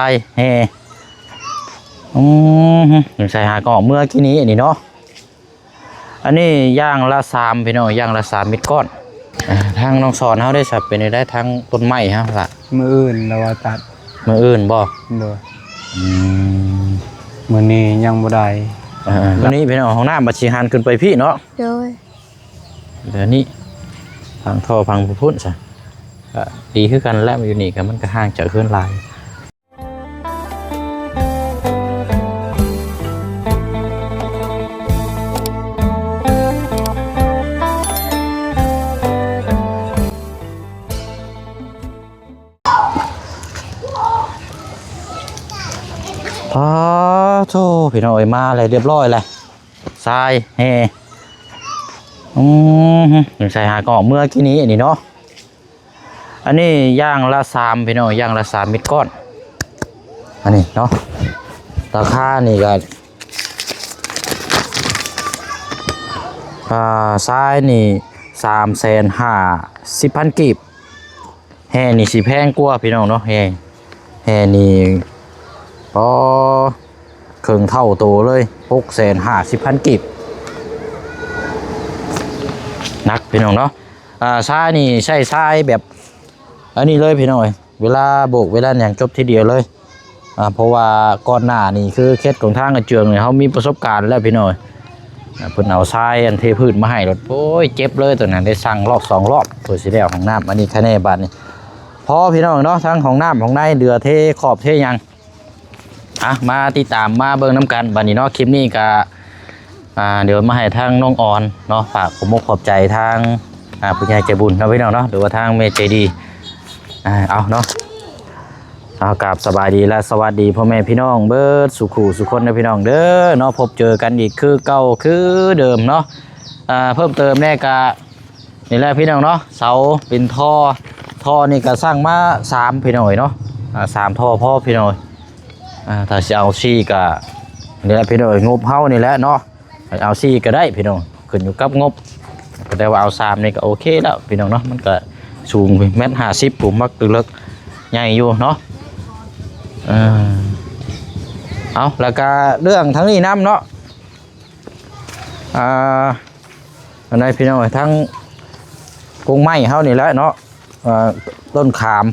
າຍແຫ່ ອືມ ໃສ່ຫາກໍເມື່ອກີ້ນີ້ນີ້ເນາະ. ອັນນີ້ຢ່າງລະສາມ ພີ່ນ້ອງ ຢ່າງລະສາມເມັດກ້ອນ. ອ່າ ທາງນ້ອງສອນເຮົາໄດ້ສັບເປັນໄດ້ ທາງຕົ້ນໄມ້ເຮົາລະ ມື້ອື່ນລະວ່າຕັດ. ມື້ອື່ນບໍ່? ໂດຍ. ອືມ ມື້ນີ້ຍັງບໍ່ໄດ້. ເອີໆ ຕົວນີ້ພີ່ນ້ອງ ຫ້ອງນ້ຳບັດຊິຫັນຂຶ້ນໄປພີ້ເນາະ. ໂດຍ. ແລ້ວນີ້ ພັງທໍ່ພັງພຸ້ນຊະ ກະດີຄືກັນແຫຼະ ຢູ່ນີ້ກະມັນກະຫ່າງຈາກເຮືອນຫຼາຍ. ປາໂທ້ ພີ່ນ້ອງເອີຍ ມາແລ້ວ ຮຽບຮ້ອຍແລ້ວ ຊາຍແຫ່ ອືມ ໃສ່ຫາກໍເມື່ອກີ້ນີ້ນີ້ເນາະ. ອັນນີ້ຢ່າງລະສາມ ພີ່ນ້ອງ ຢ່າງລະສາມເມັດກ້ອນ ອັນນີ້ເນາະ. ລາຄານີ້ກະ ອ່າ ຊາຍນີ້ ສາມແສນຫ້າສິບພັນກີບ. ແຫ່ນີ້ຊິແພງກວ່າ ພີ່ນ້ອງເນາະ ແຫ່ ແຫ່ນີ້ ປໍ ເຄິ່ງເທົ່າໂຕເລີຍ ຫົກແສນຫ້າສິບພັນກີບ. ໜັກ ພີ່ນ້ອງເນາະ. ອ່າ ຊາຍນີ້ໃຊ້ຊາຍແບບ ອັນນີ້ເລີຍ ພີ່ນ້ອງເອີຍ ເວລາໂບກເວລາຫຍັງຈົບທີດຽວເລີຍ. ອ່າ ເພາະວ່າກ່ອນໜ້ານີ້ຄືເຂດຂອງທາງອາເຈືອງນີ້ ເຮົາມີປະສົບການແລ້ວ ພີ່ນ້ອງເອີຍ. ອ່າ ເພິ່ນເອົາຊາຍອັນເທພື້ນມາໃຫ້ໂລດ ໂອ້ຍ ເຈັບເລີຍຕົວນັ້ນ ໄດ້ສັ່ງລອບສອງລອບ ເພື່ອຊິໄດ້ຫ້ອງນ້ຳ. ອັນນີ້ຄະແນບາດນີ້ ພໍ ພີ່ນ້ອງເນາະ ທັງຫ້ອງນ້ຳຫ້ອງໃນ ເຫຼືອເທຂອບເທຫຍັງ. ອ່ະ ມາຕິດຕາມມາເບິ່ງນຳກັນບາດນີ້ເນາະ. ຄລິບນີ້ກະ ອ່າ ດຽວມາໃຫ້ທາງນ້ອງອອນເນາະ ຝາກຂອບມົກຂອບໃຈທາງ ອ່າ ຜູ້ໃຫຍ່ໃຈບຸນເນາະ ພີ່ນ້ອງເນາະ ຫຼືວ່າທາງແມ່ໃຈດີ. ອ່າ ເອົາເນາະ ເອົາ ກາບສະບາຍດີ ແລະ ສະຫວັດດີພໍ່ແມ່ພີ່ນ້ອງເບິດສູ່ຄູ່ສູ່ຄົນເດີ ພີ່ນ້ອງເດີເນາະ. ພົບເຈີກັນອີກຄືເກົ່າຄືເດີມເນາະ. ອ່າ ເພີ່ມເຕີມແດ່ກະ ນີ້ແຫຼະ ພີ່ນ້ອງເນາະ ເສົາເປັນທໍ່ ທໍ່ນີ້ກະສັ່ງມາສາມ ພີ່ນ້ອງເອີຍເນາະ. ອ່າ ສາມທໍ່ພໍ ພີ່ນ້ອງເອີຍ. ອ່າ ຖ້າຊິເອົາສີ່ກະ ນີ້ແຫຼະ ພີ່ນ້ອງເອີຍ ງົບເຮົານີ້ແຫຼະເນາະ. ເອົາສີ່ກະໄດ້ ພີ່ນ້ອງ ຂຶ້ນຢູ່ກັບງົບ. ແຕ່ວ່າເອົາສາມນີ້ກະໂອເຄແລ້ວ ພີ່ນ້ອງເນາະ. ມັນກະສູງແມັດຫ້າສິບ ຜູ້ມັກເລິກໃຫຍ່ຢູ່ເນາະ. ເອີ ເອົາ ແລ້ວກະເລື່ອງທາງນີ້ນຳເນາະ. ອ່າ ອັນໃດ ພີ່ນ້ອງເອີຍ ທັງກົງໄມ້ເຮົານີ້ແຫຼະເນາະ ອ່າ ຕົ້ນຂາມ.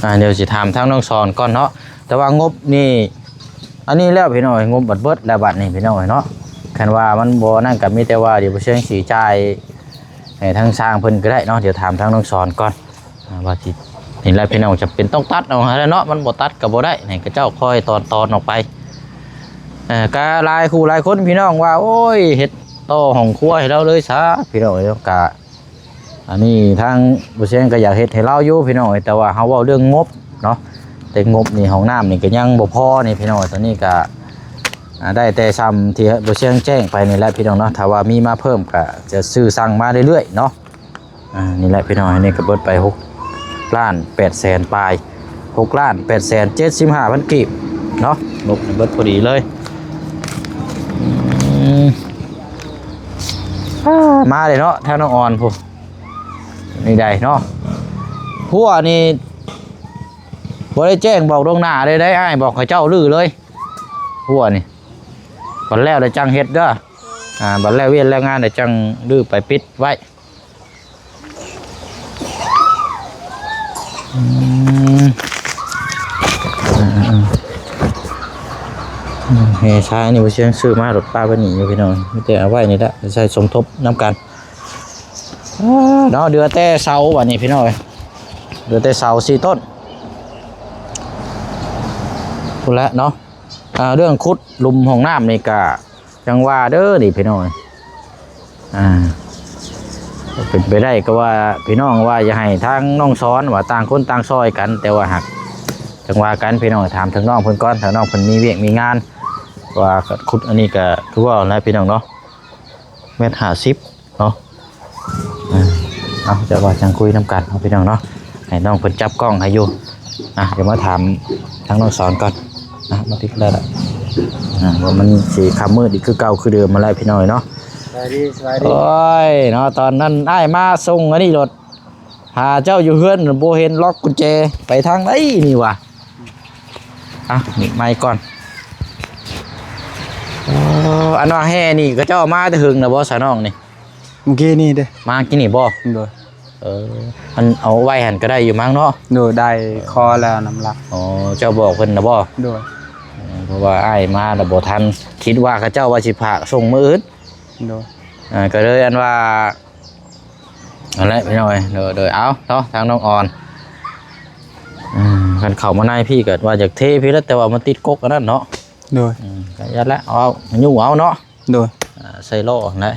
ອ່າ ດຽວຊິຖາມທາງນ້ອງສອນກ່ອນເນາະ. ແຕ່ວ່າງົບນີ້ ອັນນີ້ແລ້ວ ພີ່ນ້ອງເອີຍ ງົບບັດເບິດແລ້ວບາດນີ້ ພີ່ນ້ອງເອີຍເນາະ. ຄັນວ່າມັນບໍ່ນັ້ນກະມີແຕ່ວ່າ ດຽວບໍ່ຊຽງຊິຈ່າຍໃຫ້ທາງຊ່າງເພິ່ນກະໄດ້ເນາະ. ດຽວຖາມທາງນ້ອງສອນກ່ອນ ອ່າ ວ່າຊິ ນີ້ແຫຼະ ພີ່ນ້ອງ ຈະເປັນຕ້ອງຕັດເອົາຫັ້ນແຫຼະເນາະ. ມັນບໍ່ຕັດກະບໍ່ໄດ້ ໃຫ້ເຂົາເຈົ້າຄ່ອຍຕອນໆອອກໄປ. ເອີ ກະຫຼາຍຄູ່ຫຼາຍຄົນ ພີ່ນ້ອງວ່າ ໂອ້ຍ ເຮັດຕໍ່ຫ້ອງຄົວໃຫ້ລາວເລີຍຊະ ພີ່ນ້ອງເອີຍ. ກະ ອັນນີ້ທາງບໍ່ຊຽງກະຢາກເຮັດໃຫ້ລາວຢູ່ ພີ່ນ້ອງເອີຍ ແຕ່ວ່າເຮົາເວົ້າເລື່ອງງົບເນາະ. ແຕ່ງົບນີ້ ຫ້ອງນ້ຳນີ້ກະຍັງບໍ່ພໍນີ້ ພີ່ນ້ອງເອີຍ. ຕອນນີ້ກະ ອ່າ ໄດ້ແຕ່ຊ່ຳທີ່ບໍ່ຊຽງແຈ້ງໄປນີ້ແຫຼະ ພີ່ນ້ອງເນາະ. ຖ້າວ່າມີມາເພີ່ມກະຈະຊື້ສັ່ງມາເລື້ອຍໆເນາະ. ອ່າ ນີ້ແຫຼະ ພີ່ນ້ອງ ອັນນີ້ກະເບິດໄປຫົກລ້ານແປດແສນປາຍ ຫົກລ້ານແປດແສນເຈັດສິບຫ້າພັນກີບເນາະ. ງົບເບິດພໍດີເລີຍ. ອືມ ອ່າ ມາເລີຍເນາະ ທາງນ້ອງອອນພຸ້ນ ນີ້ໄດ໋ເນາະ. ຮົ້ວນີ້ບໍ່ໄດ້ແຈ້ງບອກລ່ວງໜ້າເລີຍໄດ໋ ອ້າຍບອກເຂົາເຈົ້າຮື້ເລີຍ ຮົ້ວນີ້. ບັດແລ້ວລະຈັ່ງເຮັດເດີ ອ່າ ບັດແລ້ວວຽກແລ້ວງານລະຈັ່ງຮື້ໄປປິດໄວ້. ອືມ ເອີໆໆ ແຫ່ຊາຍນີ້ບໍ່ຊຽງຊື້ມາລົດປ້າໄວ້ນີ້ຢູ່ ພີ່ນ້ອງ ມີແຕ່ເອົາໄວ້ນີ້ແຫຼະ ໃຊ້ສົມທົບນຳກັນເນາະ. ເຫຼືອແຕ່ເສົາບາດນີ້ ພີ່ນ້ອງເອີຍ ເຫຼືອແຕ່ເສົາສີ່ຕົ້ນພຸ້ນແຫຼະເນາະ. ອ່າ ເລື່ອງຂຸດຫຼຸມຫ້ອງນ້ຳນີ້ກະ ຈັ່ງວ່າເດີນີ້ພີ່ນ້ອງ ອ່າ ເປັນໄປໄດ້ກໍວ່າພີ່ນ້ອງວ່າຢາກໃຫ້ທາງນ້ອງສອນວ່າຕ່າງຄົນຕ່າງຊ່ອຍກັນ ແຕ່ວ່າຫາກຈັ່ງວ່າກັນພີ່ນ້ອງ. ຖາມທາງນ້ອງເພິ່ນກ່ອນ ຖ້ານ້ອງເພິ່ນມີວຽກມີງານ ວ່າຂຸດອັນນີ້ກໍຄືວ່າແຫຼະພີ່ນ້ອງເນາະ ແມັດຫ້າສິບເນາະ. ເອົາ ຈະວ່າຈັ່ງຄຸຍນຳກັນເນາະພີ່ນ້ອງເນາະ ໃຫ້ນ້ອງເພິ່ນຈັບກ້ອງໃຫ້ຢູ່. ອ່ະ ດຽວມາຖາມທາງນ້ອງສອນກ່ອນນະ ມາຕິດແລ້ວລະ ອ່າ ວ່າມັນຊິຄ່ຳມືດອີກຄືເກົ່າຄືເດີມຫັ້ນແຫຼະພີ່ນ້ອງເນາະ. ສະບາຍດີ ສະບາຍດີ. ໂອ້ຍເນາະ ຕອນນັ້ນອ້າຍມາສົ່ງອັນນີ້ໂລດ ຖ້າເຈົ້າຢູ່ເຮືອນບໍ່ເຫັນລັອກກຸນແຈ ໄປທາງໃດນີ້ຫວາ? ອ່ະ ນີ້ໄມກ່ອນ. ໂອ້ ອັນວ່າແຫ່ນີ້ ເຂົາເຈົ້າເອົາມາແຕ່ເຫິງແລ້ວບໍ່ ສາວນ້ອງນີ້? ເມື່ອກີ້ນີ້ເດ້. ມາກີ້ນີ້ບໍ່? ໂດຍ. ເອີ ອັນເອົາໄວ້ຫັ້ນກໍໄດ້ຢູ່ມັ້ງເນາະ? ໂດຍ ໄດ້ ຂໍແລ້ວນຳລາວ. ອໍ ເຈົ້າບອກເພິ່ນນະບໍ່? ໂດຍ. ເອີ ເພາະວ່າອ້າຍມາແລ້ວບໍ່ທັນ ຄິດວ່າເຂົາເຈົ້າວ່າຊິພາກສົ່ງມື້ອື່ນ. ໂດຍ. ອ່າ ກໍເລີຍອັນວ່າ ນັ້ນແຫຼະພີ່ນ້ອງເອີຍ. ໂດຍ ໂດຍ ເອົາເນາະ ທາງນ້ອງອອນ ອືມ ຄັນເຂົ້າມາໃນພີ້ກໍວ່າຢາກເທພີ້ແຫຼະ ແຕ່ວ່າມັນຕິດກົກອັນນັ້ນເນາະ. ໂດຍ. ອືມ ກໍຢ່າແຫຼະ ເອົາ ຍູ້ເອົາເນາະ. ໂດຍ. ອ່າ ໃສ່ລໍ້ຫັ້ນແຫຼະ.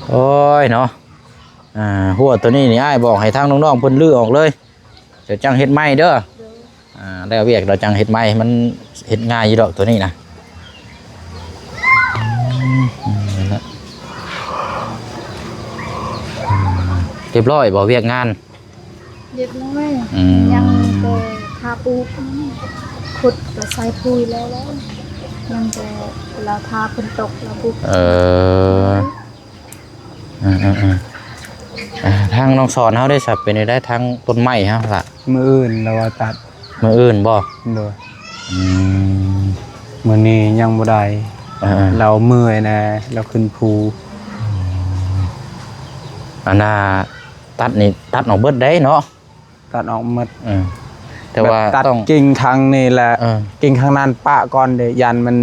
ໂອ້ຍເນາະ ອ່າ ຮົ້ວໂຕນີ້ນີ້ ອ້າຍບອກໃຫ້ທາງນ້ອງໆເພິ່ນຮື້ອອກເລີຍ ຈະຈັ່ງເຮັດໃໝ່ເດີ. ໂດຍ. ອ່າ ແລ້ວວຽກລາວຈັ່ງເຮັດໃໝ່ ມັນເຮັດງ່າຍຢູ່ດອກໂຕນີ້ນະ. ອືມ ອືມ ນັ້ນແຫຼະ. ອືມ ຮຽບຮ້ອຍບໍ່ວຽກງານ? ຮຽບຮ້ອຍ. ອືມ ຍັງແຕ່ທາປູກ ຂຸດກໍໃສ່ປຸ໋ຍແລ້ວ ຍັງແຕ່ລາວຖ້າຝົນຕົກລາວປຸ໋ຍ. ເອີ ເອີໆໆ ອ່າ ທາງນ້ອງສອນເຮົາໄດ້ສັບເປັນໄດ້ທາງຕົ້ນໄມ້ເຮົາລະ? ມື້ອື່ນລາວວ່າຕັດ. ມື້ອື່ນບໍ່? ໂດຍ. ອືມ ມື້ນີ້ຍັງບໍ່ໄດ້. ເອີໆ ລາວເມື່ອຍແດ່ ລາວຂຶ້ນພູ. ອືມ ອັນນ່າ ຕັດນີ້ຕັດອອກເບິດໄດ໋ເນາະ? ຕັດອອກໝົດ. ເອີ ແຕ່ວ່າ ແບບຕັດ ຕ້ອງ ກິ່ງທາງນີ້ແຫຼະ ເອີ ກິ່ງທາງນັ້ນປະກ່ອນເດ້ ຢ້ານມັນ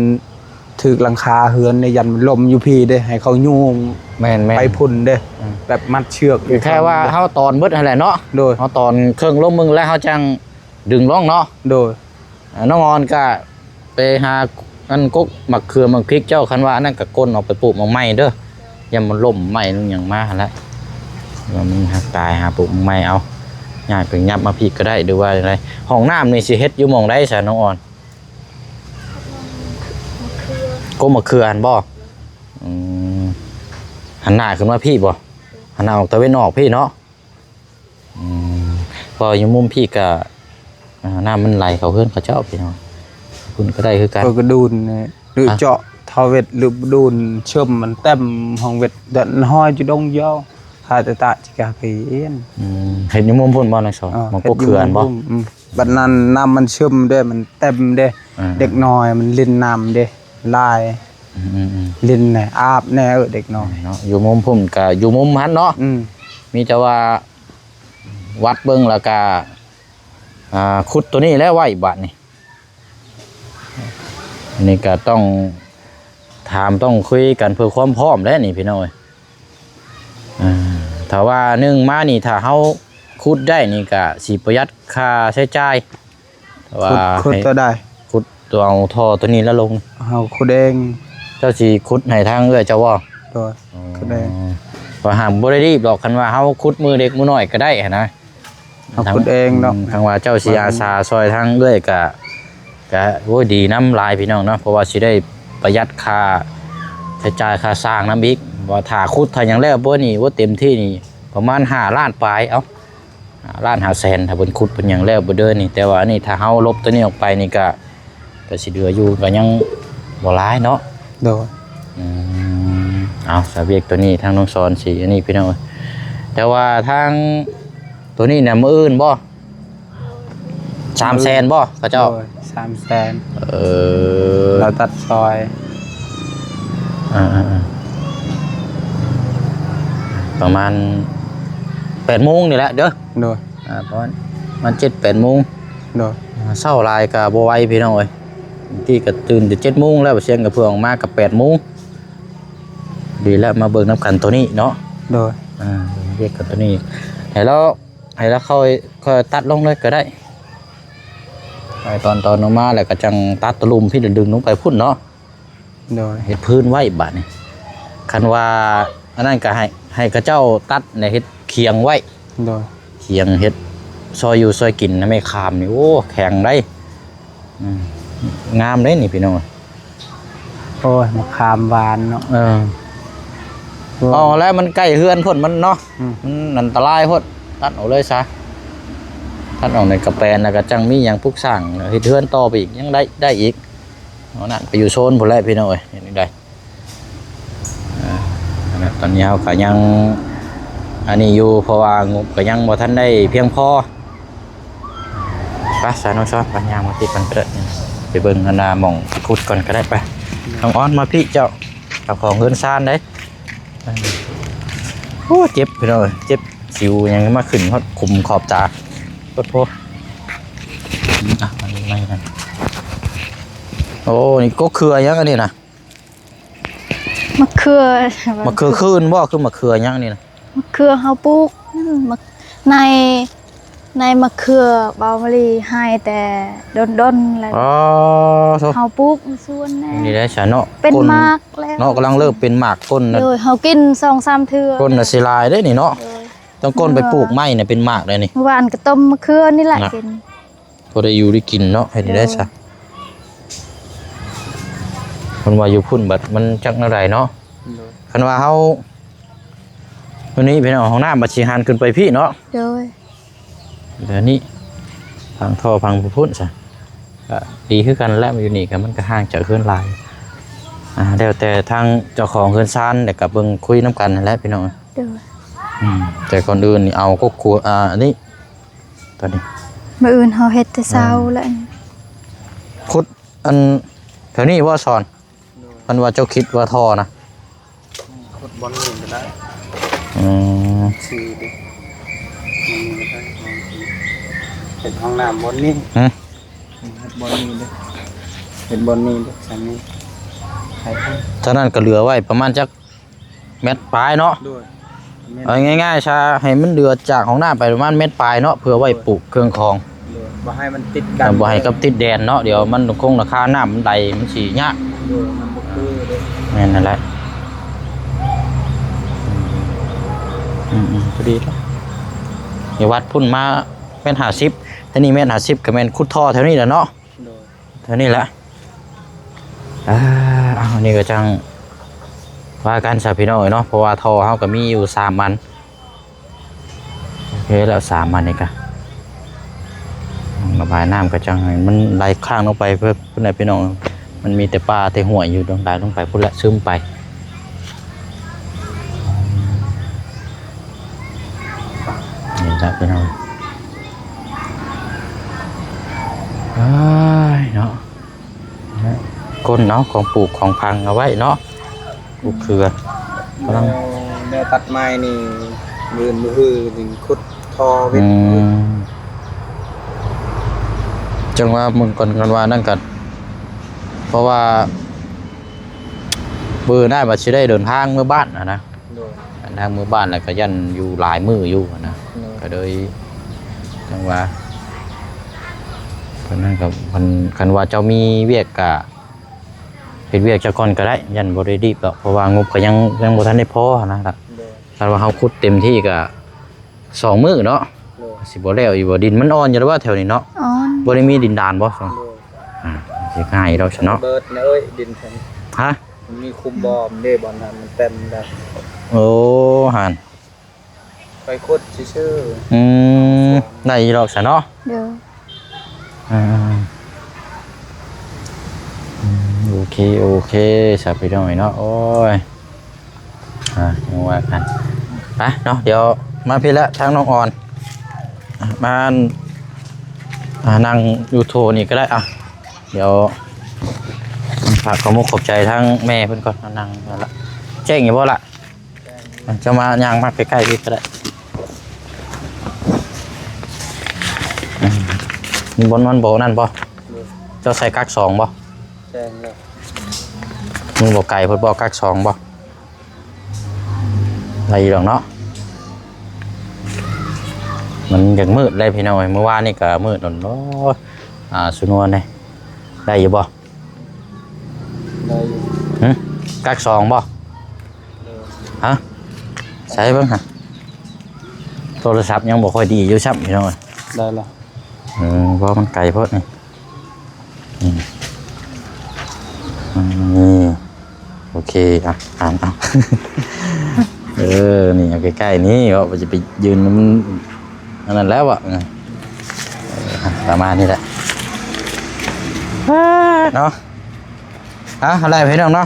ຖືກຫຼັງຄາເຮືອນເດ້ ຢ້ານມັນລົ້ມຢູ່ພີ້ເດ້ ໃຫ້ເຂົາຍູ້. ແມ່ນໆ ໄປພຸ້ນເດ້. ອືມ ແບບມັດເຊືອກຢູ່ ແຄ່ວ່າເຮົາຕອນເບິດຫັ້ນແຫຼະເນາະ. ໂດຍ. ເຮົາຕອນເຄິ່ງລົງເບິ່ງແລ້ວເຮົາຈັ່ງດຶງລົງເນາະ. ໂດຍ. ອ່າ ນ້ອງອອນກະໄປຫາອັນກົກໝາກເຂືອໝາກພິກເຈົ້າ ຄັນວ່າອັນນັ້ນກະກົ້ນອອກໄປປູກໝາກໄມ້ເດີ ຢ້ານມັນລົ້ມໄມ້ມັນຫຍັງມາຫັ້ນແຫຼະ ວ່າມັນຫັກຕາຍ ຫາປູກໝາກໄມ້ເອົາ. ຍາດກໍຫຍັບມາພີ້ກໍໄດ້ ຫຼືວ່າຈັ່ງໃດ? ຫ້ອງນ້ຳນີ້ຊິເຮັດຢູ່ໝ່ອງໃດຊະນ້ອງອອນ? ກົກໝາກເຂືອຫັ້ນບໍ່? ອືມ ຫັນໜ້າຂຶ້ນມາພີ້ບໍ່? ຫັນໜ້າອອກຕາເວັນອອກພີ້ເນາະ? ອືມ ເພາະຢູ່ມຸມພີ້ກະ ອ່າ ນ້ຳມັນໄຫຼເຂົ້າເຮືອນເຂົາເຈົ້າພີ່ນ້ອງ ພຸ້ນກໍໄດ້ຄືກັນ. ເພິ່ນກະດູນ ຫຼື ອ່ະ ເຈາະທໍ່ເວັດ ຫຼື ດູນເຊື່ອມມັນເຕັມຫ້ອງເວັດ ເດີນຫ້ອຍຈຸດົງຢາວ ຖ້າແຕ່ຕະຈິກາໄປເອງ. ອືມ ເຮັດຢູ່ມຸມພຸ້ນບໍ່ນາງສອນ? ເອີ ໝ່ອງກົກເຂືອຫັ້ນບໍ່? ອືມ ບັດນັ້ນນ້ຳມັນຊຶມເດ້ ມັນເຕັມເດ້. ອ່າ ເດັກນ້ອຍມັນຫຼິ້ນນ້ຳເດ້ ຫຼາຍ. ອືມໆໆ ຫຼິ້ນແດ່ ອາບແດ່ ເອີ ເດັກນ້ອຍເນາະ. ຢູ່ມຸມພຸ້ນກະຢູ່ມຸມຫັ້ນເນາະ. ອືມ ມີແຕ່ວ່າວັດເບິ່ງ ແລ້ວກະ ອ່າ ຂຸດໂຕນີ້ແຫຼະໄວ້ບາດນີ້. ອັນນີ້ກະຕ້ອງຖາມ ຕ້ອງຄຸຍກັນເພື່ອຄວາມພ້ອມແຫຼະນີ້ພີ່ນ້ອງເອີຍ. ອ່າ ຖ້າວ່າໜຶ່ງມານີ້ ຖ້າເຮົາຂຸດໄດ້ນີ້ກະຊິປະຢັດຄ່າໃຊ້ຈ່າຍ. ແຕ່ວ່າ ຂຸດ ຂຸດ ໃຫ້ ຕົວໃດ? ຂຸດຕົວ ເອົາທໍ່ຕົວນີ້ລະລົງ. ເຮົາຂຸດເອງ. ເຈົ້າຊິຂຸດໃຫ້ທາງເອື້ອຍເຈົ້າບໍ່? ໂດຍ. ອືມ ຂຸດເອງ. ກໍຫາກບໍ່ໄດ້ລີບດອກ ຄັນວ່າເຮົາຂຸດມື້ເລັກມື້ນ້ອຍກໍໄດ້ຫັ້ນນະ. ເຮົາຂຸດເອງເນາະ. ອືມ ຄັນວ່າເຈົ້າຊິອາສາຊ່ອຍທາງເອື້ອຍກະ ກະ ໂອ້ຍ ດີນຳຫຼາຍພີ່ນ້ອງເນາະ ເພາະວ່າຊິໄດ້ປະຢັດຄ່າໃຊ້ຈ່າຍຄ່າສ້າງນຳອີກ. ວ່າຖ້າຂຸດຖ້າຫຍັງແລ້ວເບິດນີ້ ໂອ້ ເຕັມທີ່ນີ້ປະມານຫ້າລ້ານປາຍ ເອົ້າ ຫ້າລ້ານຫ້າແສນ ຖ້າເພິ່ນຂຸດເພິ່ນຫຍັງແລ້ວເບິດເດີນີ້. ແຕ່ວ່າອັນນີ້ຖ້າເຮົາລົບຕົວນີ້ອອກໄປນີ້ກະ ກະຊິເຫຼືອຢູ່ ກະຍັງບໍ່ຫຼາຍເນາະ. ໂດຍ. ອືມ ເອົາ ສາວຽກຕົວນີ້ທາງນ້ອງສອນຊິອັນນີ້ພີ່ນ້ອງເອີຍ. ແຕ່ວ່າທາງຕົວນີ້ນະ ມື້ອື່ນບໍ່? ສາມແສນບໍ່ເຂົາເຈົ້າ? ໂດຍ ສາມແສນ. ເອີ ລາວຕັດຊອຍ. ອ່າໆໆ ປະມານແປດໂມງນີ້ແຫຼະເດີ. ໂດຍ. ອ່າ ປະມານ ປະມານເຈັດແປດໂມງ. ໂດຍ. ອ່າ ເຊົ້າຫຼາຍກະບໍ່ໄຫວພີ່ນ້ອງເອີຍ. ບາງທີກະຕື່ນແຕ່ເຈັດໂມງແລ້ວ ສຽງກະເພື່ອອອກມາກະແປດໂມງ. ດີແລ້ວ ມາເບິ່ງນຳກັນໂຕນີ້ເນາະ. ໂດຍ. ອ່າ ເບິ່ງນຳກັນໂຕນີ້ ໃຫ້ລາວ ໃຫ້ລາວເຂົ້າ ຄ່ອຍຕັດລົງເລີຍກໍໄດ້. ໄປຕອນ ຕອນອອກມາແລ້ວກໍຈັ່ງຕັດຕະລຸ່ມພີ້ ແລ້ວດຶງລົງໄປພຸ້ນເນາະ. ໂດຍ. ເຮັດພື້ນໄວ້ບາດນີ້. ຄັນວ່າອັນນັ້ນກໍໃຫ້ ໃຫ້ເຂົາເຈົ້າຕັດແລ້ວເຮັດຄຽງໄວ້. ໂດຍ. ຄຽງເຮັດຊອຍຢູ່ຊອຍກິນນະ. ໄມ້ຄາມນີ້ ໂອ້ ແຂງໄດ໋. ອືມ ງາມເດ້ນີ້ພີ່ນ້ອງ. ໂອ້ຍ ມະຂາມຫວານເນາະ. ເອີ ເອົາແລ້ວ ມັນໃກ້ເຮືອນໂພດ ມັນເນາະ. ອືມ ມັນອັນຕະລາຍໂພດ ຕັດອອກເລີຍຊະ. ຕັດອອກໃນກະແປນ ແລ້ວກະຈັ່ງມີຫຍັງປຸກສ້າງ ເຮັດເຮືອນຕໍ່ໄປອີກ ຍັງໄດ້ ໄດ້ອີກ. ເອົານັ້ນໄປຢູ່ໂຊນພຸ້ນແຫຼະພີ່ນ້ອງເອີຍ. ເຮັດຈັ່ງໃດ? ອ່າ ຕອນນີ້ເຮົາກໍຍັງ ອັນນີ້ຢູ່ ເພາະວ່າງົບກໍຍັງບໍ່ທັນໄດ້ພຽງພໍ. ໄປຊະນ້ອງຊອນ ໄປຍ່າງມາຕິດກັນກໍໄດ້ ໄປເບິ່ງອັນນ່າໝ່ອງຂຸດກ່ອນກໍໄດ້. ໄປ ນ້ອງອອນ ມາພີ້ເຈົ້າ ເຈົ້າຂອງເຮືອນຊານເດ້. ໂອ້ ເຈັບພີ່ນ້ອງເອີຍ ເຈັບສິວຫຍັງມາຂຶ້ນຮອດຂຸມຂອບຕາ ໂພດໂພ. ອືມ ອ່ະ ອັນນີ້ໃໝ່ນັ້ນ. ໂອ້ ນີ້ກົກເຂືອຫຍັງອັນນີ້ນະ? ມະເຂືອ ມະເຂືອຄືນບໍ່? ຄືມະເຂືອຫຍັງນີ້ນະ? ມະເຂືອເຮົາປູກນັ້ນ ມະ ໃນ ໃນມະເຂືອເບົາມະລີໃຫ້ແຕ່ດົນໆແລ້ວ. ອໍ ໂທ້ ເຮົາປູກໃນສວນແນ່. ນີ້ໄດ້ຊະເນາະ ເປັນໝາກແລ້ວເນາະ ກຳລັງເລີ່ມເປັນໝາກ. ກົ້ນນະ ໂດຍ ເຮົາກິນສອງສາມເທື່ອ ກົ້ນນະຊິຫຼາຍເດ້ນີ້ເນາະ. ໂດຍ ຕ້ອງກົ້ນໄປປູກໃໝ່ນະ ເປັນໝາກໄດ້ນີ້. ເມື່ອວານກໍຕົ້ມມະເຂືອນີ້ແຫຼະ ນະ ກິນ. ພໍໄດ້ຢູ່ໄດ້ກິນເນາະ ເຮັດໄດ້ຊະ. ໂດຍ ເພິ່ນວ່າຢູ່ພຸ້ນບັດມັນຈັກແນວໃດເນາະ. ໂດຍ ຄັນວ່າເຮົາ ໂຕນີ້ເປັນຫ້ອງນ້ຳ ບັດຊິຫັນຂຶ້ນໄປພີ້ເນາະ. ໂດຍ ແລ້ວນີ້ ພັງທໍ່ພັງພຸ້ນຊະ ກະດີຄືກັນແຫຼະ. ຢູ່ນີ້ກະມັນກະຫ່າງຈາກເຮືອນຫຼາຍ. ອ່າ ແລ້ວແຕ່ທາງເຈົ້າຂອງເຮືອນຊານ ແລ້ວກະເບິ່ງຄຸຍນຳກັນຫັ້ນແຫຼະພີ່ນ້ອງ. ໂດຍ ອືມ ແຕ່ກ່ອນອື່ນນີ້ເອົາກົກຂົວ ອ່າ ອັນນີ້ ຕອນນີ້ ມື້ອື່ນເຮົາເຮັດແຕ່ເຊົ້າ ອືມ ແລ້ວ ຂຸດອັນແຖວນີ້ບໍ່ສອນ? ໂດຍ ເພິ່ນວ່າເຈົ້າຄິດວ່າທໍ່ນະ ອືມ ຂຸດບ່ອນນີ້ກໍໄດ້. ອືມ ຊື່ເດ້ ບ່ອນນີ້ກໍໄດ້ ເຮັດຫ້ອງນ້ຳບ່ອນນີ້. ຫຶ ເຮັດບ່ອນນີ້ເດ້ ເຮັດບ່ອນນີ້ເດ້ ຊັ້ນນີ້ ເທົ່ານັ້ນກໍເຫຼືອໄວ້ປະມານຈັກ ແມັດປາຍເນາະ. ໂດຍ ແມ່ນ ເອົາງ່າຍໆຊະ ໃຫ້ມັນເຫຼືອຈາກຫ້ອງນ້ຳໄປປະມານແມັດປາຍເນາະ ເພື່ອໄວ້ ໂດຍ ປູກເຄື່ອງຂອງ. ໂດຍ ບໍ່ໃຫ້ມັນຕິດກັນ ບໍ່ໃຫ້ກັບຕິດແດນເນາະ ດຽວມັນຄົງລາຄານ້ຳມັນໄຫຼ ມັນຊິຍາກ. ໂດຍ ມັນບໍ່ຄືເດ້. ແມ່ນນັ້ນແຫຼະ. ອືມໆ ພໍດີລະ ຢູ່ວັດພຸ້ນມາແມັດຫ້າສິບ ແຖວນີ້ແມັດຫ້າສິບ ກໍແມ່ນຂຸດທໍ່ແຖວນີ້ແຫຼະເນາະ. ໂດຍ ເທົ່ານີ້ແຫຼະ. ອ່າ ເອົາ ອັນນີ້ກໍຈັ່ງວ່າກັນຊະພີ່ນ້ອງເອີຍເນາະ ເພາະວ່າທໍ່ເຮົາກໍມີຢູ່ສາມອັນ. ໂອເຄແລ້ວ ສາມອັນນີ້ກະ ລະບາຍນ້ຳກໍຈັ່ງໃຫ້ມັນໄຫຼຄ້າງລົງໄປເພິ່ນ ພຸ້ນແຫຼະພີ່ນ້ອງ. ມັນມີແຕ່ປ່າແຕ່ຫ້ວຍຢູ່ ລົງໄຫຼລົງໄປພຸ້ນແຫຼະ ຊຶມໄປ. ນີ້ລະພີ່ນ້ອງ ອ້າຍເນາະ ກົ້ນເອົາຂອງປູກຂອງຝັງເອົາໄວ້ເນາະ ປູກເຂືອ ກຳລັງ ແນວ ແນວຕັດໄມ້ນີ້ ມື້ອື່ນມື້ຮືນີ້ຂຸດທໍ່ເວັດ. ອືມ ຈັ່ງວ່າເບິ່ງກ່ອນ ກັນວ່ານັ້ນກໍ ເພາະວ່າ ມື້ໜ້າວ່າຊິໄດ້ເດີນທາງເມືອບ້ານຫັ້ນນະ. ໂດຍ ເດີນທາງເມືອບ້ານແລ້ວກໍຢ້ານຢູ່ຫຼາຍມື້ຢູ່ຫັ້ນນະ. ໂດຍ ກໍເລີຍຈັ່ງວ່າ ເພິ່ນນັ້ນກໍ ເພິ່ນ ຄັນວ່າເຈົ້າມີວຽກກໍເຮັດວຽກຊະກ່ອນກໍໄດ້ ຢ້ານບໍ່ໄດ້ລີບດອກ ເພາະວ່າງົບກໍຍັງ ຍັງບໍ່ທັນໄດ້ພໍຫັ້ນນະ. ໂດຍ ຄັນວ່າເຮົາຂຸດເຕັມທີ່ກໍ ສອງມື້ເນາະ. ໂດຍ ຊິບໍ່ແລ້ວຢູ່ບໍ່? ດິນມັນອ່ອນຢູ່ແລ້ວວ່າແຖວນີ້ເນາະ? ອ່ອນ ບໍ່ໄດ້ມີດິນດານບໍ່? ໂດຍ ອ່າ ຊິງ່າຍດອກຊະເນາະ. ເບີດນະເອີຍ ດິນຊັ້ນ. ຮະ? ມັນມີຂຸມບໍ່ເດ້ ບ່ອນນັ້ນມັນເຕັມແລ້ວ. ໂອ້ ຫັ້ນ ໄປຂຸດຊື່ໆ. ອືມ ໄດ້ຢູ່ດອກຊະເນາະ. ໂດຍ ອ່າ ອືມ ໂອເຄ ໂອເຄ ຊະ ພີ່ນ້ອງເນາະ. ໂອ້ຍ ອ່າ ຍັງວ່າກັນ ໄປເນາະ. ດຽວມາພີ້ລະ ທາງນ້ອງອອນ ມາ ອ່າ ນັ່ງຢູ່ໂທນີ້ກໍໄດ້. ອ່ະ ດຽວຝາກຂອບມຸກຂອບໃຈທາງແມ່ເພິ່ນກ່ອນ. ມານັ່ງນັ້ນລະ ແຈ້ງຢູ່ບໍ່ລະ? ເຈົ້າມາຍ່າງມາໃກ້ໆພີ້ກໍໄດ້. ອືມ ມັນບໍ່ ມັນບໍ່ນັ້ນບໍ່? ໂດຍ ເຈົ້າໃສ່ກັກສອງບໍ່? ແຈ້ງແລ້ວ ມັນບໍ່ໄກໂພດບໍ່ ກັກສອງບໍ່? ໄດ້ຢູ່ດອກເນາະ. ມັນຢາກມືດເລີຍພີ່ນ້ອງເອີຍ ມື້ວານນີ້ກໍມືດດົນ ໂອ້ຍ ອ່າ ສຸນວນເດ້ ໄດ້ຢູ່ບໍ່? ໄດ້ຢູ່. ຫຶ ກັກສອງບໍ່? ໂດຍ ຮະ ໃສ່ເບິ່ງຫາ ໂທລະສັບຍັງບໍ່ຄ່ອຍດີຢູ່ຊ້ຳພີ່ນ້ອງເອີຍ. ໄດ້ລະ ເອີ ເພາະມັນໄກໂພດນີ້. ອືມ ອືມ ໂອເຄ ອ່ະ ອ່ານເອົາ ເອີ ນີ້ເອົາໃກ້ໆນີ້ ເພາະວ່າຈະໄປຢືນ ມັນອັນນັ້ນແລ້ວອະ. ເອີ ອ່ະ ປະມານນີ້ແຫຼະເນາະ. ອ່ະ ເອົາແຫຼະພີ່ນ້ອງເນາະ.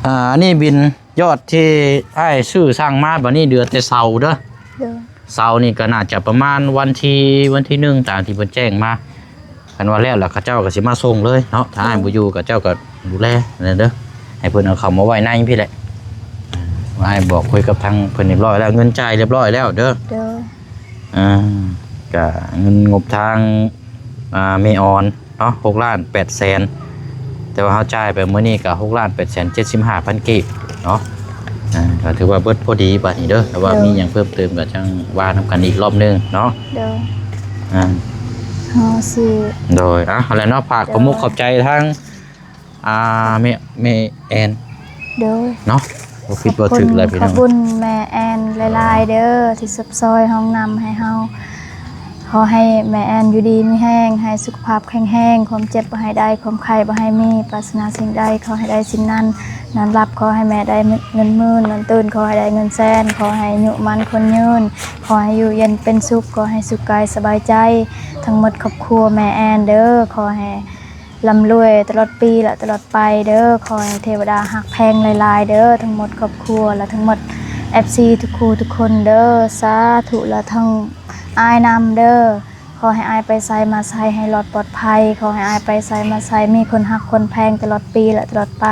ອ່າ ອັນນີ້ບິນ ຍອດທີ່ອ້າຍຊື້ຊ່າງມາ ບັດນີ້ເຫຼືອແຕ່ເສົາເດີ. ໂດຍ. ເສົານີ້ກໍໜ້າຈະປະມານວັນທີ ວັນທີໜຶ່ງ ຕາມທີ່ເພິ່ນແຈ້ງມາ. ຄັນວ່າແລ້ວລະ ເຂົາເຈົ້າກໍຊິມາສົ່ງເລີຍເນາະ. ຖ້າອ້າຍ ໂດຍ ບໍ່ຢູ່ ເຂົາເຈົ້າກໍດູແລນັ້ນເດີ. ໃຫ້ເພິ່ນເອົາເຂົ້າມາໄວ້ໃນພີ້ແຫຼະ. ອ້າຍບອກ ຄຸຍກັບທາງເພິ່ນຮຽບຮ້ອຍແລ້ວ ເງິນຈ່າຍຮຽບຮ້ອຍແລ້ວເດີ. ໂດຍ. ອ່າ ກະເງິນງົບທາງ ອ່າ ແມ່ອອນເນາະ ຫົກລ້ານແປດແສນ ແຕ່ວ່າເຮົາຈ່າຍໄປມື້ນີ້ກະຫົກລ້ານແປດແສນເຈັດສິບຫ້າພັນກີບເນາະ. ອ່າ ກະຖືວ່າເບິດພໍດີບາດນີ້ເດີ. ແຕ່ວ່າ ໂດຍ ມີຫຍັງເພີ່ມເຕີມກະຈັ່ງວ່ານຳກັນອີກລອບໜຶ່ງເນາະ. ໂດຍ. ອ່າ ເຮົາຊິ ໂດຍ. ອ່ະ ຫັ້ນແຫຼະເນາະ ຝາກ ໂດຍ ຂອບມຸກຂອບໃຈທາງ ອ່າ ແມ່ ແມ່ແອນ ໂດຍ ເນາະ. ບໍ່ຜິດບໍ່ຖືກແຫຼະພີ່ນ້ອງ. ຂອບຄຸນແມ່ແອນຫຼາຍໆເດີ ທີ່ຊອບຊ່ອຍຫ້ອງນ້ຳໃຫ້ເຮົາ. ຂໍໃຫ້ແມ່ແອນຢູ່ດີມີແຮງ ໃຫ້ສຸຂະພາບແຂງແຮງ ຄວາມເຈັບບໍ່ໃຫ້ໄດ້ ຄວາມໄຂ້ບໍ່ໃຫ້ມີ ປາດຖະໜາສິ່ງໃດຂໍໃຫ້ໄດ້ສິ່ງນັ້ນ ນອນຫຼັບຂໍໃຫ້ແມ່ໄດ້ເງິນໝື່ນ ນອນຕື່ນຂໍໃຫ້ໄດ້ເງິນແສນ ຂໍໃຫ້ອາຍຸໝັ້ນຂວັນຍືນ ຂໍໃຫ້ຢູ່ເຢັນເປັນສຸກ ຂໍໃຫ້ສຸກກາຍສະບາຍໃຈ ທັງໝົດຄອບຄົວແມ່ແອນເດີ. ຂໍໃຫ້ ລ່ຳລວຍຕະຫຼອດປີ ແລະ ຕະຫຼອດໄປເດີ. ຂໍໃຫ້ເທວະດາຮັກແພງຫຼາຍໆເດີ ທັງໝົດຄອບຄົວ ແລະ ທັງໝົດເອັຟຊີທຸກຄູ່ທຸກຄົນເດີ. ສາທຸ. ແລະ ທັງອ້າຍນຳເດີ ຂໍໃຫ້ອ້າຍໄປໃສມາໃສໃຫ້ລອດປອດໄພ ຂໍໃຫ້ອ້າຍໄປໃສມາໃສມີຄົນຮັກຄົນແພງຕະຫຼອດປີ ແລະ ຕະຫຼອດໄປ.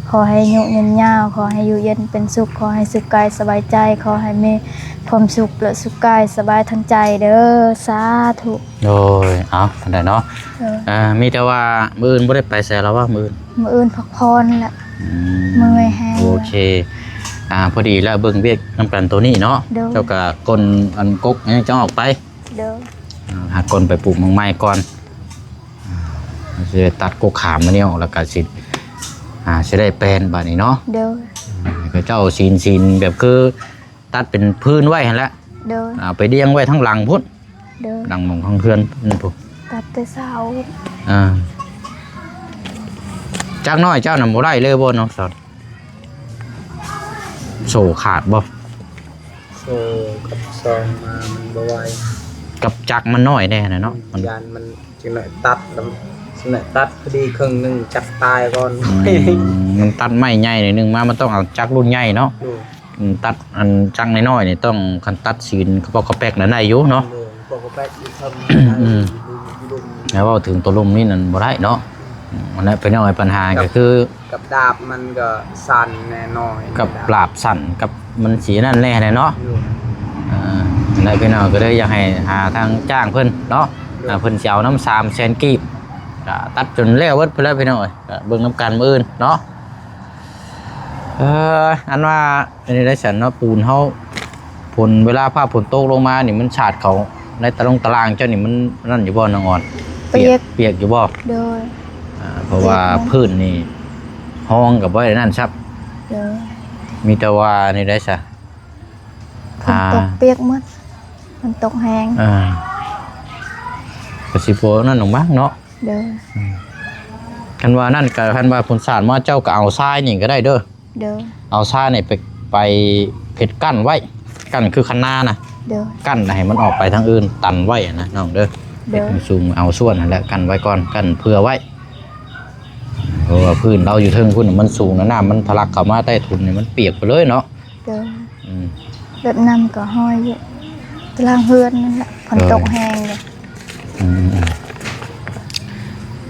ຂໍໃຫ້ອາຍຸຍືນຍາວ ຂໍໃຫ້ຢູ່ເຢັນເປັນສຸກ ຂໍໃຫ້ສຸກກາຍສະບາຍໃຈ ຂໍໃຫ້ມີຄວາມສຸກ ແລະ ສຸກກາຍສະບາຍທັງໃຈເດີ. ສາທຸ. ໂດຍ. ເອົາ ອັນໃດເນາະ. ເອີ ອ່າ ມີແຕ່ວ່າມື້ອື່ນບໍ່ໄດ້ໄປໃສລະຫວາ? ມື້ອື່ນ ມື້ອື່ນພັກຜ່ອນແຫຼະ. ອືມ ເມື່ອຍແຮງ. ໂອເຄ. ອ່າ ພໍດີລະເບິ່ງວຽກນຳກັນໂຕນີ້ເນາະ. ໂດຍ. ເຈົ້າກະກົ້ນອັນກົກຍັງຈະອອກໄປ. ໂດຍ. ອ່າ ຫາກົ້ນໄປປູກໝາກໄມ້ກ່ອນ. ອ່າ ຊິໄດ້ຕັດກົກຂາມານີ້ອອກ ລະກະຊິ ອ່າ ຊິໄດ້ແປນບາດນີ້ເນາະ. ໂດຍ. ອ່າ ເຂົາເຈົ້າຊີ້ນ ຊີ້ນແບບຄື ຕັດເປັນພື້ນໄວ້ຫັ້ນແຫຼະ. ໂດຍ. ເອົາໄປລຽງໄວ້ທາງຫຼັງພຸ້ນ. ໂດຍ. ຫຼັງໝ່ອງທາງເຮືອນພຸ້ນ. ຕັດແຕ່ເສົາ. ອ່າ ຈັກນ້ອຍເຈົ້ານະບໍ່ໄດ້ເລີຍບໍ່ນ້ອງສອນ? ໂສ້ຂາດບໍ່? ໂສ້ກັບຊອງມາມັນບໍ່ໄຫວ. ກັບຈັກມັນນ້ອຍແດ່ນະເນາະ. ອືມ ມັນ ຢ້ານມັນ ຈັກໜ້ອຍຕັດແລ້ວ ຈັກໜ້ອຍຕັດພໍດີເຄິ່ງໜຶ່ງ ຈັກຕາຍກ່ອນ. ອືມ ມັນຕັດໄມ້ໃຫຍ່ໜ້ອຍໜຶ່ງມາ ມັນຕ້ອງເອົາຈັກລຸ້ນໃຫຍ່ເນາະ. ໂດຍ. ອືມ ຕັດອັນຈັກນ້ອຍໆນີ້ຕ້ອງ ຄັນຕັດຊີ້ນກະປອກກະແປກນັ້ນໄດ້ຢູ່ເນາະ. ໂດຍ ກະປອກກະແປກຢູ່ເທິງ. ອືມ ແລ້ວເວົ້າເຖິງໂຕລຸ່ມນີ້ນັ້ນບໍ່ໄດ້ເນາະ. ອືມ ອັນນັ້ນເປັນຫຍັງ ບັນຫາກະຄື ກັບດາບມັນກະສັ້ນແນ່ໜ້ອຍ ກັບດາບສັ້ນ ກັບມັນຊິນັ້ນແນ່ແຫຼະເນາະ. ໂດຍ. ອ່າ ອັນນັ້ນພີ່ນ້ອງກະເລີຍຢາກໃຫ້ຫາທາງຈ້າງເພິ່ນເນາະ. ໂດຍ. ອ່າ ເພິ່ນຊິເອົານຳສາມແສນກີບ ກະຕັດຈົນແລ້ວເບິດພຸ້ນແຫຼະພີ່ນ້ອງເອີຍ. ກະເບິ່ງນຳກັນມື້ອື່ນເນາະ. ເອີ ອັນວ່າອັນນີ້ໄດ້ຊັ້ນເນາະ ປູນເຮົາ ຝົນ ເວລາຟ້າຝົນຕົກລົງມານີ້ ມັນສາດເຂົ້າໃນຕາລົງຕາລ່າງເຈົ້ານີ້ ມັນນັ້ນຢູ່ບໍ່ນ້ອງອອນ? ປຽກ ປຽກຢູ່ບໍ່? ໂດຍ. ອ່າ ເພາະວ່າ ປຽກເນາະ ພື້ນນີ້ຮອງກະບໍ່ໄດ້ນັ້ນຊ້ຳ. ໂດຍ. ມີແຕ່ວ່ານີ້ໄດ້ຊະ ຝົນຕົກ ອ່າ ປຽກໝົດ ມັນຕົກແຮງ. ອ່າ ກະຊິບໍ່ນັ້ນດອກມັ້ງເນາະ. ໂດຍ. ອືມ ຄັນວ່ານັ້ນກະ ຄັນວ່າຝົນສາດມາ ເຈົ້າກະເອົາຊາຍນີ້ກະໄດ້ເດີ. ໂດຍ. ເອົາຊາຍນີ້ໄປ ໄປເຮັດກັ້ນໄວ້ ກັ້ນຄືຄັນນານະ. ໂດຍ. ກັ້ນໃຫ້ມັນອອກໄປທາງອື່ນ ຕັນໄວ້ຫັ້ນນະນ້ອງເດີ. ໂດຍ. ເຮັດໃຫ້ສູງ ເອົາສ່ວນຫັ້ນແຫຼະ ກັ້ນໄວ້ກ່ອນ ກັ້ນເຜື່ອໄວ້ ເພາະວ່າພື້ນລາວຢູ່ເທິງພຸ້ນມັນສູງນະ ນ້ຳມັນທະລັກເຂົ້າມາໃຕ້ຖົນນີ້ ມັນປຽກໄປເລີຍເນາະ. ໂດຍ. ອືມ ລົດນ້ຳກະຫ້ອຍຢູ່ຕາລ່າງເຮືອນນັ້ນແຫຼະ ຝົນຕົກແຮງເດ. ອືມ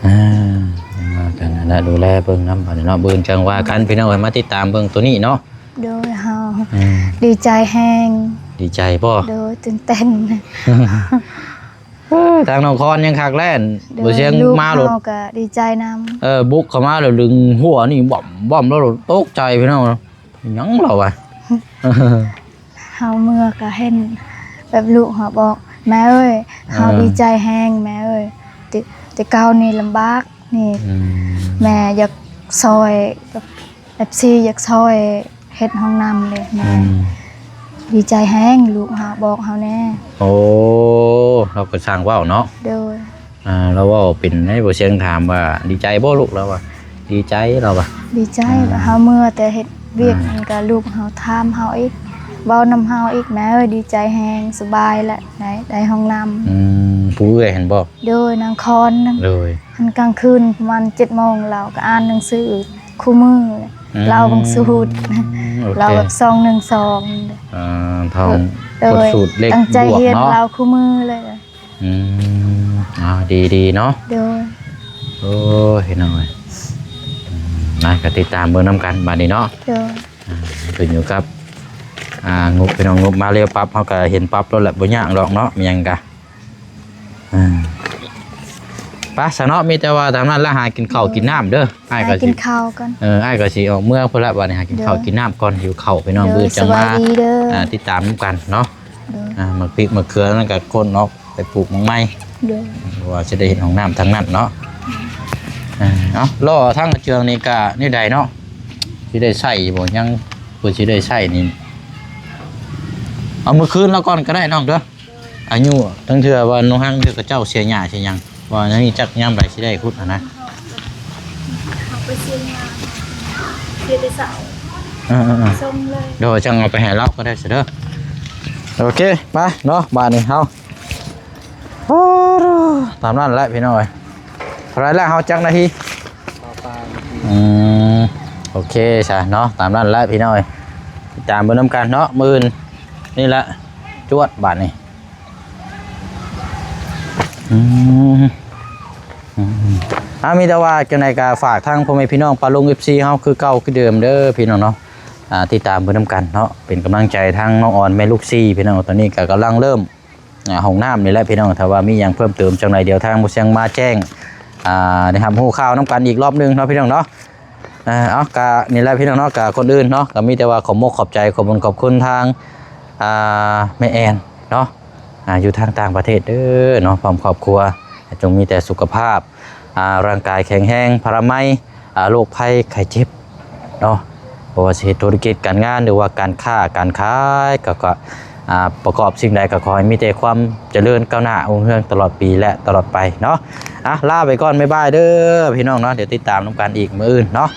ອ່າ ວ່າກັນຫັ້ນແຫຼະ ດູແລເບິ່ງນຳບາດນີ້ເນາະ. ມື້ອື່ນຈັ່ງວ່າກັນ ພີ່ນ້ອງເອີຍ ມາຕິດຕາມເບິ່ງໂຕນີ້ເນາະ. ໂດຍ. ເຮົາ ອືມ ດີໃຈແຮງ. ດີໃຈບໍ່? ໂດຍ ຕື່ນເຕັ້ນ. ເອີ ທາງນ້ອງຄອນຍັງຄັກແລ້ວ ໂດຍ ບໍ່ສຽງມາໂລດ ເຮົາກະດີໃຈນຳ. ເອີ ບຸກເຂົ້າມາແລ້ວດຶງຫົວນີ້ບ້ອມໆ ແລ້ວຕົກໃຈພີ່ນ້ອງ. ຫຍັງລາວວະ? ເຮົາເມືອກະເຫັນ ແບບລູກເຮົາບອກ ແມ່ເອີຍ ເຮົາ ເອີ ດີໃຈແຮງແມ່ເອີຍ ແຕ່ ແຕ່ເກົ່ານີ້ລຳບາກນີ້. ອືມ ແມ່ຢາກຊ່ອຍ ແບບ ເອັຟຊີ ຢາກຊ່ອຍເຮັດຫ້ອງນ້ຳເດແມ່. ອືມ ດີໃຈແຮງ ລູກເຮົາບອກເຮົາແນ່. ໂອ້ ລາວກະຊ່າງເວົ້າເນາະ. ໂດຍ. ອ່າ ລາວເວົ້າເປັນໃດ ບໍ່ສຽງຖາມວ່າ ດີໃຈບໍ່ລູກ? ລາວວ່າ ດີໃຈ ລາວວ່າ ດີໃຈ. ອ່າ ເຮົາເມືອແຕ່ເຮັດວຽກ ອ່າ ນັ້ນກະລູກເຮົາຖາມເຮົາອີກ ເວົ້ານຳເຮົາອີກ ແມ່ເອີຍ ດີໃຈແຮງ ສະບາຍແຫຼະ ໄດ້ ໄດ້ຫ້ອງນ້ຳ. ອືມ ຜູ້ເອື້ອຍຫັ້ນບໍ່? ໂດຍ ນາງຄອນນັ້ນ. ໂດຍ. ຫັ້ນກາງຄືນປະມານເຈັດໂມງ ລາວກະອ່ານໜັງສືຄູ່ມື້. ອືມ ລາວເບິ່ງສູດ ໂອເຄ ລາວແບບສອງໜຶ່ງສອງ ອ່າ ທ່ອງ ໂດຍ ກົດສູດເລກ ຕັ້ງໃຈ ບວກ ຮຽນ ເນາະ ລາວຄູ່ມື້ເລີຍ ອືມ ອ່າ ດີໆ ເນາະ ໂດຍ ໂອ້ຍ ພີ່ນ້ອງເອີຍ ອືມ ນະ ກໍຕິດຕາມເບິ່ງນຳກັນບາດນີ້ເນາະ ໂດຍ ອ່າ ຂຶ້ນຢູ່ກັບ ອ່າ ງົບ ພີ່ນ້ອງ ງົບມາແລ້ວປັບ ເຮົາກໍເຫັນປັບໂລດແຫຼະ ບໍ່ຍາກດອກເນາະ ມີຫຍັງກະ ອ່າ ໄປຊະເນາະ ມີແຕ່ວ່າຕາມນັ້ນລະ ຫາກິນເຂົ້າ ໂດຍ ກິນນ້ຳເດີ ອ້າຍກໍ ຫາກິນ ຊິ ເຂົ້າກ່ອນ ເອີ ອ້າຍກໍຊິອອກເມືອພຸ້ນລະ ບັດນີ້ຫາກິນເຂົ້າ ໂດຍ ກິນນ້ຳກ່ອນ ຫິວເຂົ້າ ພີ່ນ້ອງ ໂດຍ ມື້ຈະມາ ສະບາຍດີເດີ ອ່າ ຕິດຕາມນຳກັນເນາະ ໂດຍ ອ່າ ໝາກພິກໝາກເຂືອນັ້ນກໍໂຄ່ນອອກໄປປູກໝາກໄມ້ ໂດຍ ເພາະວ່າຊິໄດ້ເຮັດຫ້ອງນ້ຳທາງນັ້ນເນາະ ອ່າ ເອົາ ລໍ້ທາງກະເຈືອງນີ້ກະແນວໃດເນາະ ຊິໄດ້ໃຊ້ຢູ່ບໍ່ ຍັງບໍ່ຊິໄດ້ໃຊ້ນີ້ ເອົາມື້ຄືນລະກ່ອນກໍໄດ້ນ້ອງເດີ ອາຍຸ ທັງເທື່ອວ່ານ້ອງຮັງ ເທື່ອເຂົາເຈົ້າເສຍຫຍ້າເສຍຫຍັງ ວ່ານີ້ຈັກຍາມໃດຊິໄດ້ຂຸດຫັ້ນນະ ເຮົາໄປເສຍຫຍ້າ ເສຍແຕ່ເຊົ້າ ເອີໆໆ ສົ່ງເລີຍ ໂດຍ ຈັ່ງເອົາໄປໃຫ້ລາວກໍໄດ້ຊະເດີ ໂອເຄ ໄປເນາະ ບາດນີ້ເຮົາ ໂອ້ ຕາມນັ້ນແຫຼະພີ່ນ້ອງເອີຍ ເທົ່າໃດລະ ເຮົາຈັກນາທີ ປາຍນາທີ ອືມ ໂອເຄຊະເນາະ ຕາມນັ້ນແຫຼະພີ່ນ້ອງເອີຍ ຕິດຕາມເບິ່ງນຳກັນເນາະ ມື້ອື່ນນີ້ແຫຼະ ຈວດບາດນີ້ ອືມ ອືມ ອ່າ ມີແຕ່ວ່າຈັ່ງໃດກໍຝາກທາງພໍ່ແມ່ພີ່ນ້ອງປ້າລຸງ ເອັຟຊີ ເຮົາຄືເກົ່າຄືເດີມເດີພີ່ນ້ອງເນາະ ອ່າ ຕິດຕາມເບິ່ງນຳກັນເນາະ ເປັນກຳລັງໃຈທາງນ້ອງອອນແມ່ລູກສີ່ພີ່ນ້ອງ ຕອນນີ້ກໍກຳລັງເລີ່ມ ອ່າ ຫ້ອງນ້ຳນີ້ແຫຼະພີ່ນ້ອງ ຖ້າວ່າມີຫຍັງເພີ່ມເຕີມຈັ່ງໃດ ດຽວທາງບໍ່ສຽງມາແຈ້ງ ອ່າ ໄດ້ຮັບຮູ້ຂ່າວນຳກັນອີກລອບໜຶ່ງເນາະພີ່ນ້ອງເນາະ ອ່າ ເອົາ ກະນີ້ແຫຼະພີ່ນ້ອງເນາະ ກະກ່ອນອື່ນເນາະ ກະມີແຕ່ວ່າຂອບມົກຂອບໃຈ ຂອບບຸນຂອບຄຸນທາງ ອ່າ ແມ່ແອນເນາະ ອ່າ ຢູ່ທາງຕ່າງປະເທດເດີເນາະ ພ້ອມຄອບຄົວ ຈົ່ງມີແຕ່ສຸຂະພາບ ອ່າ ຮ່າງກາຍແຂງແຮງ ພະລາໄມ ອ່າ ໂລກໄພໄຂ້ເຈັບເນາະ ບໍ່ວ່າຊິເຮັດທຸລະກິດການງານ ຫຼືວ່າການຄ້າການຂາຍ ກໍ ກໍ ອ່າ ປະກອບສິ່ງໃດກໍຂໍໃຫ້ມີແຕ່ຄວາມຈະເລີນກ້າວໜ້າຮຸ່ງເຮືອງຕະຫຼອດປີ ແລະ ຕະຫຼອດໄປເນາະ ອ່າ ລາໄປກ່ອນ ບາຍບາຍເດີພີ່ນ້ອງເນາະ ດຽວຕິດຕາມນຳກັນອີກມື້ອື່ນເນາະ.